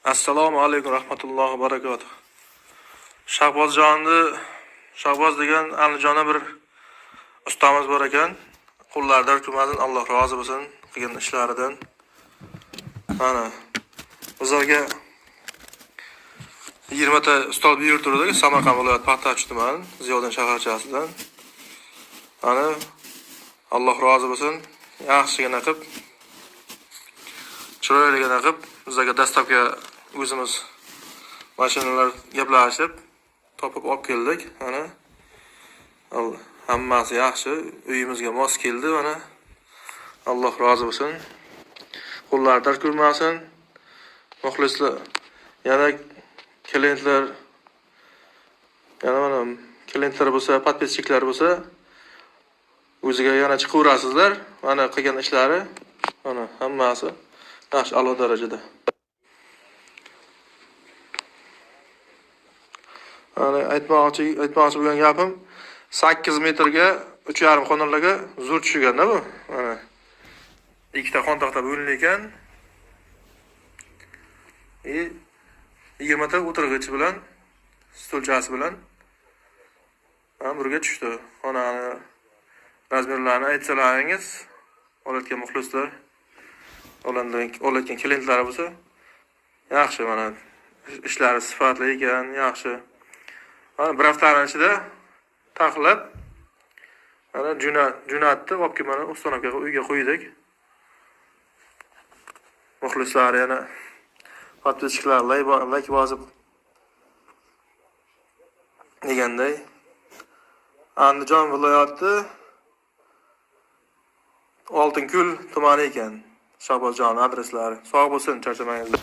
Assalomu alaykum rahmatullohi va barakatuh. Shahbozjonni, Shahboz degan Andijonda bir ustamiz bor ekan. Qo'llari dard ko'rmasin, Alloh rozi bo'lsin qilgan ishlaridan. Mana bizlarga 20 ta stol buyurtirdik Samarqand viloyati Paxtachi tumani Ziyoddin shaharchasidan. Mana Alloh rozi bo'lsin, yaxshigina qilib, chiroyligina qilib bizlarga доставка o'zimiz mashinalar gaplashib topib olib keldik. Mana hammasi yaxshi, uyimizga mos keldi. Mana Alloh rozi bo'lsin. Qo'llari dard ko'rmasin. Muxlislar, yana klientlar, yana mana klientlar bo'lsa, подписчик lar bo'lsa, o'ziga yana chiqaverasizlar. Mana qilgan ishlari, mana hammasi yaxshi, a'lo darajada. Mana aytmoqchi bo'lgan gapim 8 metrga 3,5 xonalarga zo'r tushganda bu. Mana ikkita xontaxta bo'lingan. 20 ta o'tirg'ichi bilan, stulchasi bilan ham birga tushdi. Xonani razmerlarini aytsalaringiz, olayotgan muxlislar, olayotgan klientlar bo'lsa, yaxshi, mana ishlari sifatli ekan, yaxshi. Mana bir haftaning ichida taxlab mana jo'natdi, olib kelib mana установка ga uyga qo'ydik. Muxlislar yana подписчик lar layk bosib deganday, Andijon viloyati Oltinko'l tumani ekan Shahbozjon adreslari. Sog' bo'lsin, charchamangizlar.